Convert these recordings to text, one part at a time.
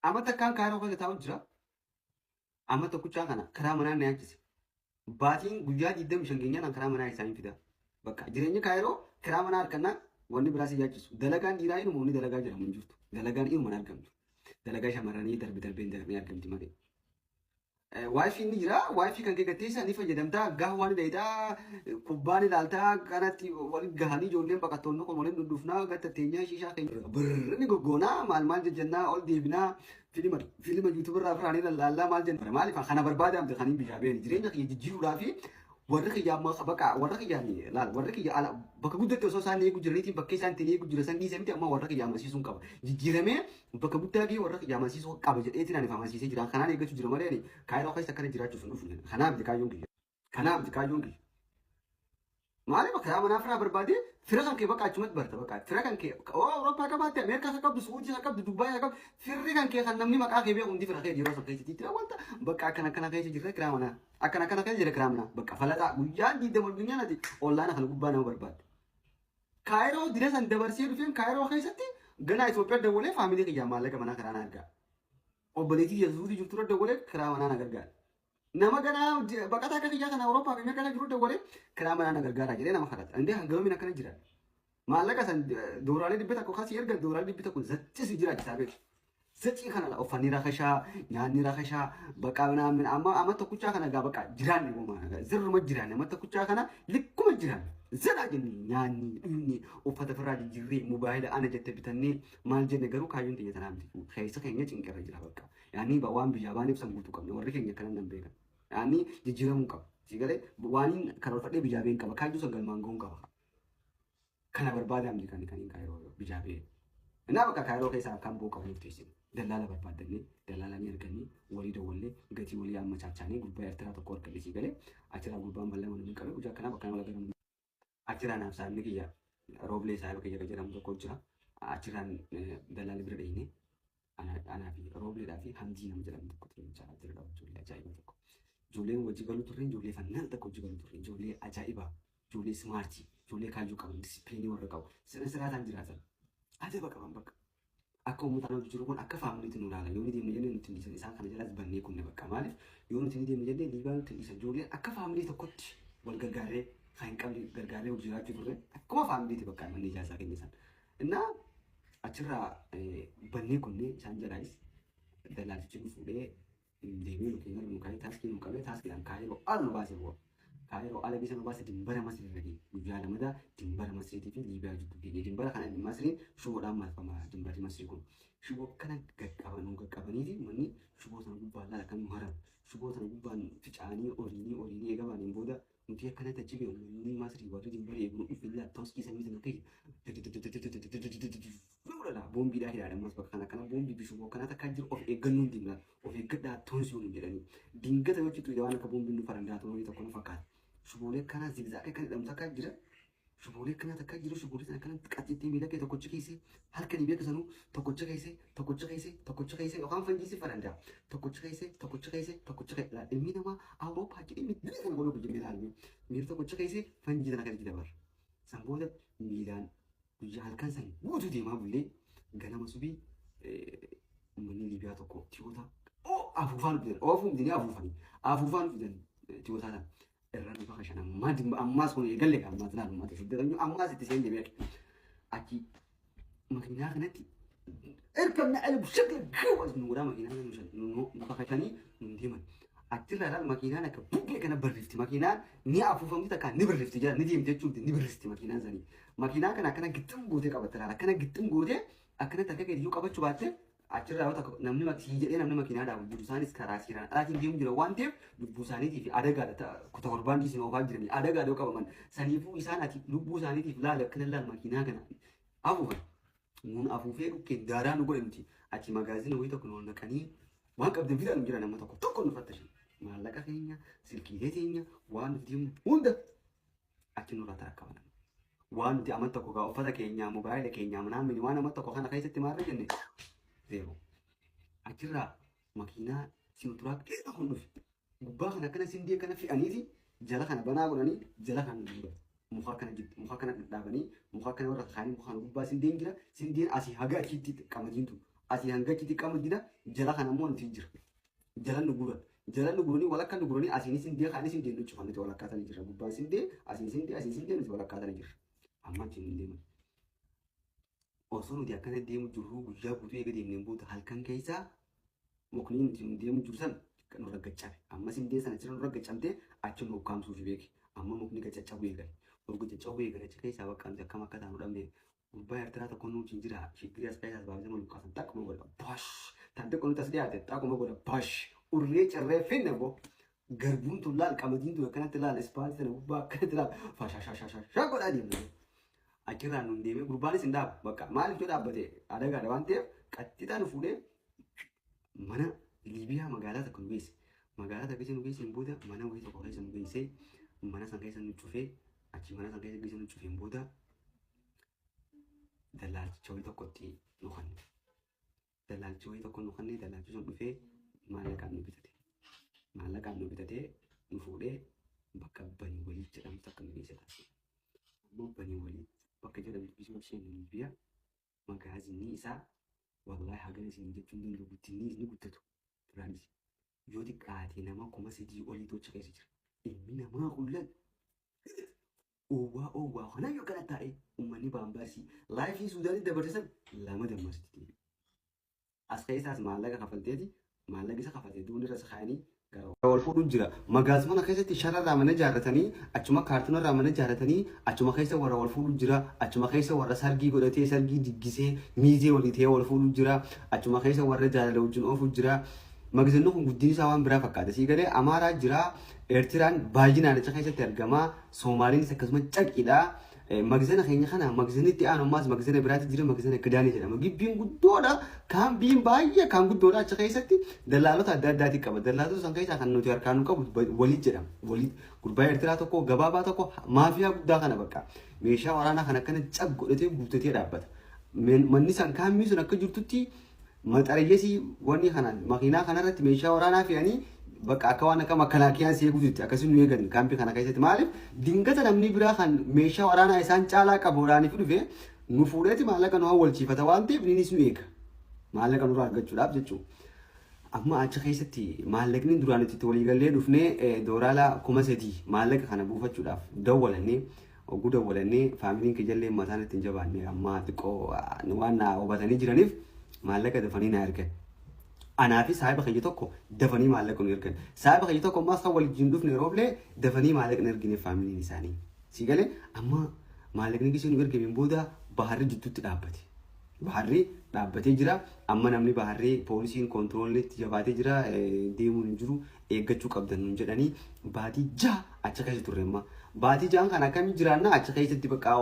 Amma takkaan Kaayiroo keessa taa'u jira. Amma tokkichaa kana karaa manaa na yaachise. Baatiin guyyaa 25 geenyaan karaa manaa isaanii fida. Bakka jireenya Kaayiroo karaa manaa harkannaa wanni biraa si yaachisu. Dalagaan dhiiraa inuma wanni dalagaa jedhamu hin jirtu. Dalagaan inuma hin argamtu. Dalagaa shamarranii darbe darbee ni argamti malee. Wifi ni jira. Wifi kan kee gatteessa ni fayyadamtaa. Gaafa waan dheedaa kubbaan ilaaltaa kanatti waliin gahanii ijoolleen baqattoonni kun waliin dhudhufnaa gatta teenyaa shiishaa keenya birr ni goggoonaa maal maal jejjennaa ol deebinaa filima filima YouTube irraa firaanii lallaallaa maal jenna maaliif kana barbaadaamte kan hin biyyaa beeni jireenya kiyya jijjiiruudhaa fi warri kiyya amma baqa warra kiyya ni laal warri kiyya ala bakka guddatti osoo isaan eegu jiraniitiin bakka isaan ittiin eegu jiran san dhiisee miti amma warra kiyya amansiisuun qaba jijjiiramee bakka guddaa gahee warra kiyya amansiisuu qaba jedheetiin ani amansiisee jira kanaan eeggachuu jira malee ani kaayiroo keessa akkana jiraachuuf hin dhufne kanaaf miti kaayyoon kiyya kanaaf miti kaayyoon kiyya. Maaliif karaa manaa firaa barbaadee fira kan kee bakka achumatti barta bakka fira kan kee oo Awurooppaa qabaatte Ameerikaa kan qabdu Suudii kan qabdu Dubaay kan qabdu firri kan kee kan namni maqaa kee beeku hundi fira kee yeroo san keessatti itti wanta bakka akkana akkana keessa jirra kiraa manaa akkana akkana keessa jira kiraa manaa bakka falaxaa guyyaan 20 addunyaan ati ollaana kana gubbaa nama barbaadde. Kaayiroo dira san dabarsee dhufeen Kaayiroo keessatti ganaa Itoophiyaa dawwalee faamilii kiyyaa maallaqa manaa karaa na argaa. Obboleettii Yesuutii jirturra dawwalee kiraa manaa na gargaara. Nama ganaa baqataa akka kiyyaa kana Awurooppaa fi Ameerikaa jiru dawwalee kiraa manaa na gargaaraa jedhee nama kadhata. Indee hangamiin akkana jira. Maallaqa san dooraalee 100 kasii erga dooraalee 100 zachi si jiraachisaa beeku. Zachi kana uffanni rakashaa nyaanni rakashaa baqa naamin amma amma tokkichaa kana gaa baqa jiraanne gomaa zirruma jiraanne amma tokkichaa kana likkuma jiraanne. Zalaa jenne nyaanni dhugni uffata ofirraa jijjiirree mobaayila ana jette bitannee maal jenne garuu kaayyoon teenya tanaa miti. Keessa keenya cinqirra jira bakka. Yaani waan biyyaa baaneef san guutuu qabna. Warri keenya akkana nan beekan. Yaani jijjiiramuu qaba. Si galee waan karoorfadhee biyyaa been qaba. Kaayyoo san galmaan ga'uun qaba. Kana barbaadaam kan kan kaayiroo biyyaa bee. Innaa bakka kaayiroo keessaa akkaan bu'uu qabu murteessine. Dallaala barbaaddannee dallaala ni argannee walii dawwallee gatii walii amma chaachaanii gurbaa Eertiraa tokko arganne si galee achirraa gurbaan bal'aa mana qabe guyyaa akkanaa bakka nama lagaramu. Achirraa naaf saayibni kiyya Rooblee saayiba kiyya kan jedhamu tokko jira. Achirraan dallaala bira dhayinee anaa fi Roobleedhaa fi Hamdii nama jedhamu tokko ture jechaadha. Achirra ijoollee ajaa'iba tokko. Ijoolleen wajji galuu turre ijoollee fannaan tokko wajji galuu turre ijoollee ajaa'iba ijoollee smaartii ijoollee kaayyoo qaban disipiliinii warra qabu sirna siraataan jiraatan ajaba qaban bakka. Akka uummataan hojii jiru kun akka faamiliitti nu ilaala. Yoo ni deemne jennee nutti hin dhiisan. Isaan kana jalaas bannee kunne bakka. Maaliif yoo nuti ni deemne jennee Liibaa nutti hin dhiisan. Ijoolleen akka faamilii tokkotti wal gargaarree kan hin qabne gargaarree hojii jiraachuu turre akkuma faamiliitti bakka manni ijaarsaa keenya isaan. Innaa achirraa bannee kunne isaan jalaayis dallaaltichi nu fuudhee deemee nu keenya nu kaa'ee taaskii nu qabee taaskiidhaan kaayiroo ala nu baase bu'a. Kaayiroo ala bisa nu baase dimbara Masrii irra geenye. Guyyaa lamadaa dimbara Masriitii fi Liibiyaa jidduu geenye. Dimbara kana Masriin shiboodhaan marfama dimbarri Masrii kun. Shiboo kana qaqqaban nu qaqqabaniiti manni shiboo sana gubbaan laala kan nu haran. Shiboo sana gubbaan ficaanii oliinii oliinii eega baaniin booda nuti akkanatti achi beeku namni Masrii warri dimbarii eegu nu dhufe ilaa tooskii samii sana keessa boombiidhaa hidhaadha ammas bakka kana akkana boombii fi shiboo akkanaa takkaa jiru of eeggannoon deemna of eeggadhaa toonsii nu jedhanii dingata yoo citu waan akka boombiin nu farandaa ta'uu tokko nu fakkaata shiboolee akkanaa zigzaagii kan jedhamu takkaa jira Shuboolee akkanaa takkaa jiru shuboolee sana akkanatti qaxxittii miila kee tokkocha keessee halkanii beeka sanuu tokkocha keessee tokkocha keessee tokkocha keessee yookaan fanjiisi farandaa tokkocha keessee tokkocha keessee tokkocha keessee laal ilmi namaa Awurooppaa jedhee miila sana godhuu jennee ilaalme miila tokkocha keessee fanjii sana akkasitti dabarra. San booda miilaan guyyaa halkan san guutuu deemaa bullee ganama subii uummanni Liibiyaa tokko tiyoota afuufaan fidan oofuun fidanii afuufanii afuufaan fidan tiyootaa sana. Irra nu bakka shan ammaa dimba ammaas kun eegalle kan ammaas laal uummata siddatan ammaas itti seenne beek achi makiinaa kanatti erga na albu shakla gawas nu godhaa makiinaa kana nu nu bakka shanii nu deeman achirraa laal makiinaan akka bubbee kana barrifti makiinaan ni afuufamti takka ni barrifti jira ni deemti jechuun ni barrifti makiinaan sanii makiinaa kana akkana gixxim gootee qabatte laal akkana gixxim gootee akkana takka keetiyyuu qabachuu baatte Achirraa yoo takka namni sii jedhee namni makiinaa dhaabu jiru isaanis karaa seeraan alaatiin deemu jira waan ta'eef lubbuu isaaniitiif adagaadha kuta torbaan dhiisin oofaa jiranii adagaadha yoo qabaman saniifuu isaan ati lubbuu isaaniitiif laali akkana laal makiinaa kana afuufan nuun afuufee dhukkeen daaraa nu godhe nuti achi magaazina wayii tokko nu naqanii waan qabdan fidaa nu jira nama tokko tokko nu fattashan maallaqa keenya silkiilee teenya waan nuti deemnu hunda achi nurraa tarakkaban. Waan nuti amma tokko gaa uffata keenyaa, mobaayila keenyaa, manaa mini waan amma tokko kana keessatti maarra jenne zeero. Achirraa makiinaa sinotiraak dheeraa kun dhufe. Gubbaa kana akkana sindee kana fe'aniiti jala kana banaa godhanii jala kana guuran. Muka kana jiddu muka kana dhadhaabanii muka kana warra kaanii muka kana gubbaa sindeen jira. Sindeen asii haga achiitti qamadiin tun. Asii hanga achitti qamadiidha. Jala kana immoo nuti jira. Jala nu guuran. Jala nu guuranii walakkaa nu guuranii asiin sindee kaanis sindee nu cufan nuti walakkaa tana jirra. Gubbaan sindee asiin sindee asiin sindee nuti walakkaa tana jirra. Amma achiin hin deeman. Osoo nuti akkana deemu jirru guyyaa guutuu eega deemneen booda halkan keessaa mukni nuti deemu jiru san nurra gaccabe. Amma sindee sana achirra nurra gaccamtee achi nu ukkaamsuuf beeki. Amma mukni gaccaccabuu eegale. Ol gaccaccabuu eegale achi keessaa bakka nuti akkam akka taanu dhabne. Gurbaa Eertiraa tokko nu wajjin jira. Shiggirii as keessaas baasee nu kaasan takkuma godha. Bash! Tan xiqqoo nuti as dhiyaate takkuma godha. Bash! Urree cirree finne boo. Garbuun tun laal qamadiin tun akkanatti laal ispaaltii sana gubbaa akkanatti laal fashashashasha godhaa deemna. Achirraan nun deemee gurbaanis hin dhaabu. Bakka maaliif yoo dhaabbate adagaadha waan ta'eef qaxxixaa nu fuudhee mana Liibiyaa magaalaa tokko nu geesse. Magaalaa tokko keessa nu geesseen booda mana wayii tokko keessa nu geessee mana san keessa nu cufee achi mana san keessa nu cufeen booda dallaalchicha wayii tokkotti nu kanne. Dallaalchi wayii tokko nu kanne dallaalchi sun dhufee maallaqaan nu bitate. Maallaqaan nu bitatee nu fuudhee bakka Banii Waliid jedhamtu akka nu geesse taasise. Ammoo Banii Waliid bakka jedhamtu bisoo isheen Liibiyaa magaazinni isaa wallahi hagana isin jechuun danda'u guddinni ni guddatu. Duraanis yoo xiqqaate nama 3000 oliitu achi keessa jira. Ilmi namaa kullan oowwaa oowwaa kana yoo kana taa'e uummanni baambaarsii laayifii Suudaanii dabarsisan lama dammarsitti deebi'e. As keessaas maallaqa kafalteeti maallaqa isa kafaltee duun irra kaa'anii gara wal fuudhu jira. Magaazimana keessatti shararraa mana ijaarratanii achuma kaartoonarraa mana ijaarratanii achuma keessa warra wal fuudhu jira. Achuma keessa warra sargii godhatee sargii diggisee miizee walii ta'ee wal fuudhu jira. Achuma keessa warra jaalala wajjin oofu jira. Magaazinni kun guddinni isaa waan biraa fakkaata. Sii galee Amaaraa jira. Eertiraan baay'inaan achi keessatti argama. Soomaaliinis akkasuma caqiidha. Magazina keenya kana magazinni itti aanu ammaas magazina biraatti jira magazina Kidaanii jedhama. Gibbiin guddoodha. Kaambiin baay'ee kan guddoodha achi keessatti dallaalota adda addaati qaba. Dallaalota san keessaa kan nuti harkaan nu qabu Waliid jedhama. Waliid gurbaa Eertiraa tokko gabaabaa tokko maafiyaa guddaa kana bakka meeshaa waraanaa kan akkana cag godhatee guuttatee dhaabbata. Manni san kaambii sun akka jirtutti maxarayyesii wanni kana makiinaa kanarratti meeshaa waraanaa fe'anii bakka akka waan akka makalaakiyaan si eeguutti akkasii nu eegan kaampii kana keessatti maaliif dingata namni biraa kan meeshaa waraanaa isaan caalaa qabuudhaan dhufe nu fuudheeti maallaqa nu hawwalchiifata waan ta'eef innis nu eega maallaqa nurraa argachuudhaaf jechuudha. Amma achi keessatti maallaqni duraan itti waliigallee dhufnee doolaara 3000 maallaqa kana buufachuudhaaf dawwalannee oguu dawwalannee faamiliin kiyyallee mataan ittiin jabaanne amma xiqqoo waan na hubatanii jiraniif maallaqa dafanii na ergan. Anaa fi saahiba kiyya tokko dafanii maallaqa nu ergan. Saahiba kiyya tokko ammaas kan waliin dhufne rooblee dafanii maallaqa nu ergine faamiliin isaanii. Si galee amma maallaqni gisee nu ergameen booda baharri jidduutti dhaabbate. Baharri dhaabbatee jira. Amma namni baharri poolisiin koontiroolitti jabaatee jira. Deemuun hin jiru. Eeggachuu qabdan nuun jedhanii baatii 6 achi keessa turre amma. Baatii 6 kana akkamii jiraanna achi keessatti bakka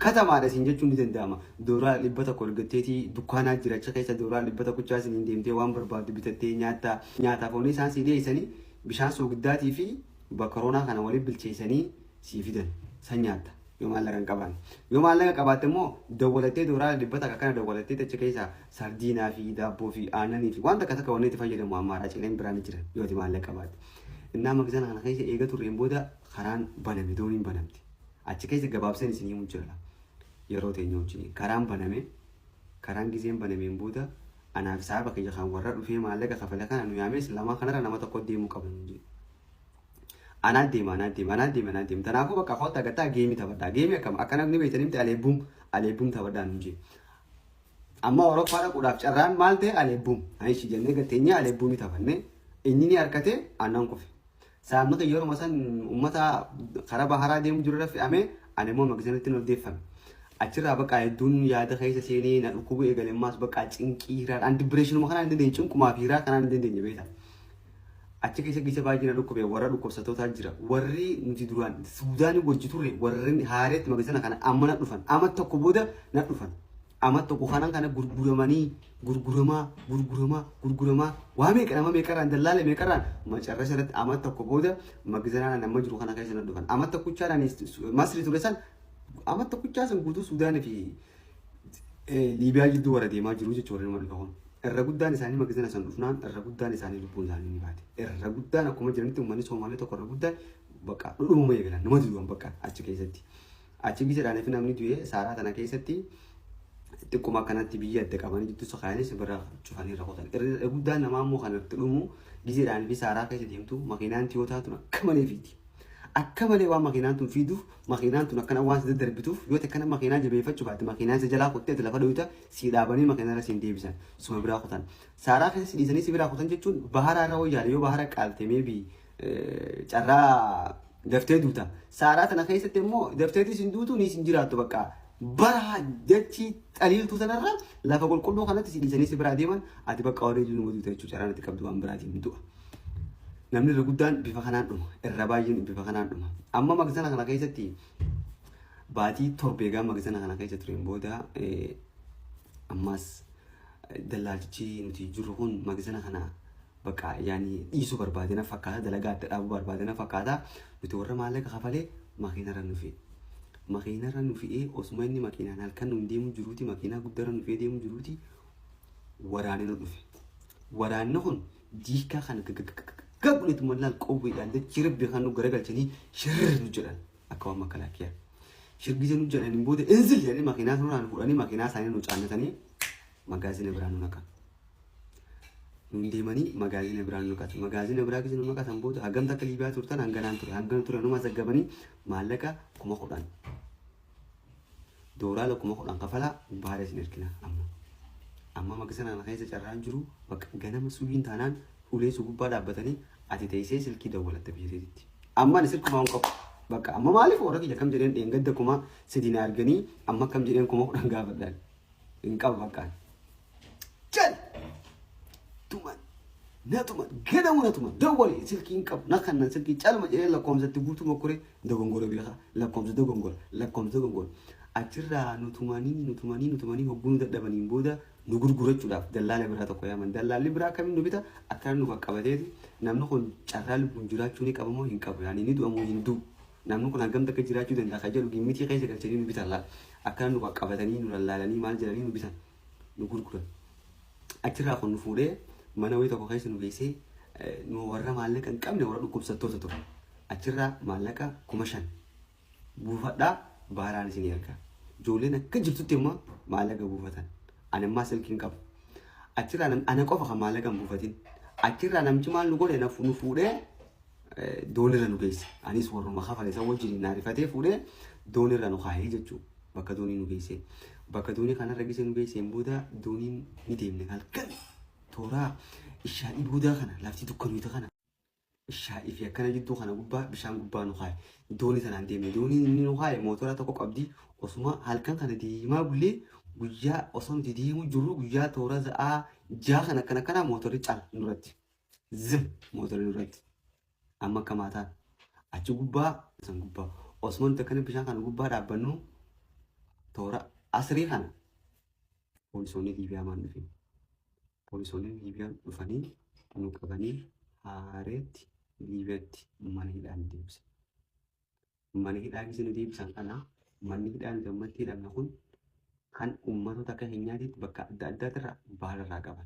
katamaadha isin jechuun ni danda'ama. Doolaara 100 argatteetii dukkaanaa jira achi keessa doolaara 100 isin deemtee waan barbaaddu bitattee nyaatta. Nyaataaf wanni isaan sii dhiyeessanii bishaan soogiddaatii fi bakkaroonaa kana waliin bilcheessanii sii fidan san nyaatta. Yoo maallaqa hin qabaanne. Yoo maallaqa qabaatte immoo dawwalattee doolaara 100 kana dawwalattee achi keessa sardiinaa fi daabboo fi aannanii fi waan takka takka wanni itti fayyadamu ammaa cileen biraan jira yoo ati maallaqa qabaatte. Innaa magazana kana keessa eega turreen booda karaan baname dooniin banamte. Achi keessa gabaabseen isin himuu jira. Yeroo teenya wajjin karaan baname karaan gizeen banameen booda anaaf saahiba kiyya kan warra dhufee maallaqa kafale kana nu yaames lama kanarra nama tokko deemuu qaban jedhe. Anaa deema anaa deema anaa deema anaa deema. Kanaafuu bakka kootta gataa geemii taphadhaa. Geemii akkam akka namni beektan himte aleebbuum aleebbuum taphadhaa nuun jedhe. Amma Awurooppaa dhaquudhaaf carraan maal ta'e aleebbuum. Ayishi jennee gateenyee aleebbuumii taphanne inni ni harkate aannan kufe. Saamni kiyya yeruma san uummata karaa baharaa deemu jiru irra fe'ame ani immoo magazanatti ol deeffame. Achirraa bakka hedduun yaada keessa seenee na dhukkubu eegale ammaas bakka cinqii hiraa an dipireeshinuma kanaan hin dandeenye cinqumaa fi hiraa kanaan hin dandeenye beektaa. Achi keessa gisa baay'ee na dhukkube warra dhukkubsatootaa jira. Warri nuti duraan Suudaanii wajji turre warri haareetti magazana kana amma na dhufan. Amma tokko booda na dhufan. Amma tokko kanan kana gurguramanii gurguramaa gurguramaa gurguramaa waa meeqa nama meeqarraan dallaala meeqarraan macarrasha irratti amma tokko booda magazanaan amma jiru kana keessa na dhufan. Amma tokkichaadhaan Masri ture san amma tokkichaa san guutuu Suudaanii fi Liibiyaa jidduu warra deemaa jiru jechuudha warri nama dhufe kun. Irra guddaan isaanii magazina san dhufnaan irra guddaan isaanii lubbuun isaanii ni baate. Irra guddaan akkuma jiranitti uummanni Soomaalee tokko irra guddaan bakka dhudhumuma eegalan nama du'an bakka achi keessatti. Achi giseedhaan fi namni du'e saaraa tana keessatti Xiqquma akkanatti biyya adda qabanii jirtu sakaayanii si bira cufanii irra qotan. Irra guddaan namaa immoo kan itti dhumu gizeedhaan fi saaraa keessa deemtu makiinaan tiyootaa tun akka malee fiiti. Akka malee waan makiinaan tun fiiduuf makiinaan tun akkana waan si daddarbituuf yoo ta'e kana makiinaa jabeeffachuu baatte makiinaan si jalaa kuttee ati lafa dhoyita si dhaabanii makiinaa irra siin deebisan suma biraa kutan. Saaraa keessa si dhiisanii si biraa kutan jechuun baharaa irra wayyaadha yoo bahara qaalte meebii carraa daftee duuta. Saaraa tana keessatti immoo dafteetis hin duutu niis hin jiraattu bakka bara dachii xaliiltuu tanarra lafa qulqulluu kanatti si dhiisanii si biraa deeman ati bakka warri numa duuta jechuudha carraan ati qabdu waan biraatiin du'a. Namni irra guddaan bifa kanaan dhuma. Irra baay'een bifa kanaan dhuma. Amma magzana kana keessatti baatii torba egaa magzana kana keessa tureen booda ammas dallaaltichi nuti jirru kun magzana kana bakka yaani dhiisuu barbaade na fakkaata dalagaa adda dhaabuu barbaade na fakkaata nuti warra maallaqa kafalee makiinarra nu fe'e. Makiinarra nu fe'ee osuma inni makiinaan halkan nuun deemu jiruuti makiinaa guddarra nu fe'ee deemu jiruuti waraanni nu dhufe. Waraanni kun diikaa kana gaggodheetuma laal qawweedhaan dachii rabbi kan nu garagalchanii shirr nu jedhan akka waan makalaakiyaa. Shirgisa nu jedhaniin booda inzil jedhanii makiinaa nurraan fuudhanii makiinaa isaanii nu caannatanii magaazina biraa nu naqan. Nuun deemanii magaazina biraa nu naqatan. Magaazina biraa keessa nu naqatan booda hagam takka Liibiyaa turtan hanganaan ture hangana ture numa zaggabanii maallaqa 10,000. Dooraala 10,000 kafalaa baara isin ergina amma. Amma magasana kana keessa carraan jiru bakka ganama subiin taanaan ulee su gubbaa dhaabbatanii ati teessee silkii dawwalatta biyya teetitti. Amma ani silkumaa hin qabu. Bakka amma maaliif warra kiyya kam jedheen dheengadda 3,000 na arganii amma kam jedheen 10,000 gaafadhaan. Hin qabu bakka. Jal! Tuman. Na tuman. Ganamu na tuman. Dawwali silkii hin qabu. Na kannan silkii calma jedhee lakkoomsatti guutuu mokkore dogongora beekaa. Lakkoomsa dogongora. Lakkoomsa dogongora. Achirraa nu tumanii nu tumanii nu tumanii hogguu nu dadhabaniin booda nu gurgurachuudhaaf dallaala biraa tokko yaaman. Dallaalli biraa akkamiin nu bita akkana nu qaqqabateeti namni kun carraa lubbuun jiraachuu ni qaba moo hin qabu yaani ni du'a moo hin du'u. Namni kun hangam takka jiraachuu danda'a kan jedhu gimmitii keessa galchanii nu bitan laal. Akkana nu qaqqabatanii nu lallaalanii maal jedhanii nu bitan. Nu gurguran. Achirraa kun nu fuudhee mana wayii tokko keessa nu geessee nu warra maallaqa hin qabne warra dhukkubsattoota ture. Achirraa maallaqa 5,000 buufadhaa baaraan isin erga. Ijoolleen akka jirtutti immoo maallaqa buufatan. Ani ammaa silkii hin qabu. Achirraa ana qofa kan maallaqa hin buufatin. Achirraa namichi maal nu godhe nu fuudhee doonirra nu geesse. Anis warruma kafale isa wajjin na arifatee fuudhee doonirra nu kaa'ee jechuudha. Bakka doonii nu geesse. Bakka doonii kanarra gisee nu geesseen booda dooniin ni deemne halkan tooraa ishaa'ii boodaa kana lafti dukkanuuta kana. Ishaa'ii fi akkana jidduu kana gubbaa bishaan gubbaa nu kaa'e. Doonii sanaan deemne. Dooniin inni nu kaa'e mootora tokko qabdi. Osuma halkan kana deemaa bullee guyyaa osoo nuti deemuu jirru guyyaa toora sa'aa 6 kan akkana kanaa mootorri cal nurratti. Zim mootorri nurratti. Amma akka maataan achi gubbaa san gubbaa osuma nuti akkana bishaan kana gubbaa dhaabbannu toora asrii kana poolisoonni Liibiyaa maan dhufe. Poolisoonni Liibiyaa dhufanii nu qabanii haareetti Liibiyaatti mana hidhaa nu deebisan. Mana hidhaa keessa nu deebisan kana manni hidhaa nuti ammatti hidhamne kun kan ummatoota akka keenyaatitti bakka adda addaatirraa baala irraa qaban.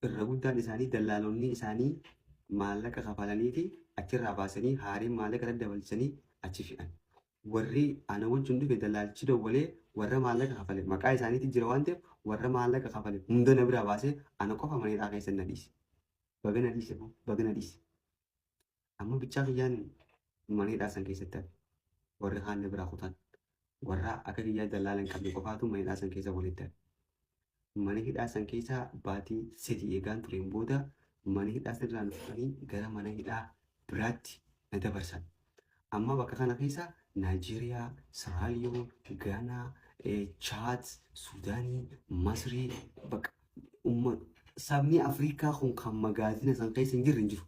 Irra guddaan isaanii dallaalonni isaanii maallaqa kafalaniiti achirraa baasanii haareen maallaqa irra dabalchisanii achi fe'an. Warri ana wajjin dhufe dallaalchi dawwalee warra maallaqa kafale maqaa isaaniitti jira waan ta'eef warra maallaqa kafale hunda na biraa baasee ana qofa mana hidhaa keessa na dhiise. Baga na dhiise boo baga na dhiise. Amma bichaa kiyyaan mana hidhaa san keessatti hafe. Warri kaan na biraa kutan. Warra akka kiyyaa dallaala hin qabne qofaatu mana hidhaa san keessa walitti hafe. Mana hidhaa san keessa baatii 3 eegaan tureen booda mana hidhaa sanirraa nu fuudhanii gara mana hidhaa biraatti na dabarsan. Amma bakka kana keessa Naayijeeriyaa, Siraaliyoon, Gaanaa, Chaad, Suudaanii, Masrii bakka umma sabni Afrikaa kun kan magaazina san keessa hin jirre hin jiru.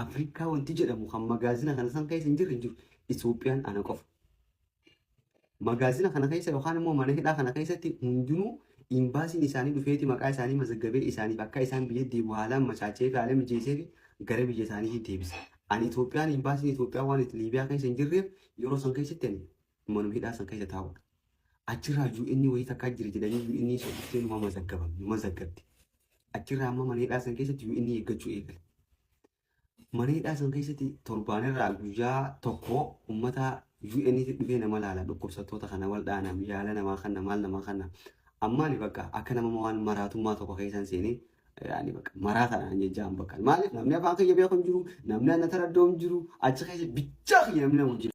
Afrikaa wanti jedhamu kan magaazina kana san keessa hin jirre hin jiru. Itoophiyaan ana qofa. Magaazina kana keessa yookaan immoo mana hidhaa kana keessatti hundinuu imbaasiin isaanii dhufeeti maqaa isaanii mazaggabee isaaniif akka isaan biyya deebi'u haalaan machaachee fi haala mijeessee fi gara biyya isaaniitti deebisa. Ani Itoophiyaan imbaasiin Itoophiyaa waan itti Liibiyaa keessa hin jirreef yeroo san keessatti ani manuma hidhaa san keessa taa'udha. Achirraa UN wayii takkaa jira jedhanii UN sun dhuftee numa mazaggaban numa zaggabde. Achirraa amma mana hidhaa san keessatti UN eeggachuu eegale. Mana hidhaa san keessatti torbaanirraa guyyaa tokko uummata UN dhufee nama laala, dhukkubsattoota kana wal dhaana, yaala namaa kanna, maal namaa kanna. Ammaani bakka akka nama waan maraatummaa tokko keessan seenee, yaani bakka maraataadhaan jechaan bakka maaliif namni afaan kiyya beeku hin jiru, namni ana taraddoo hin jiru, achi keessa bichaa kiyya namni nama hin jiru.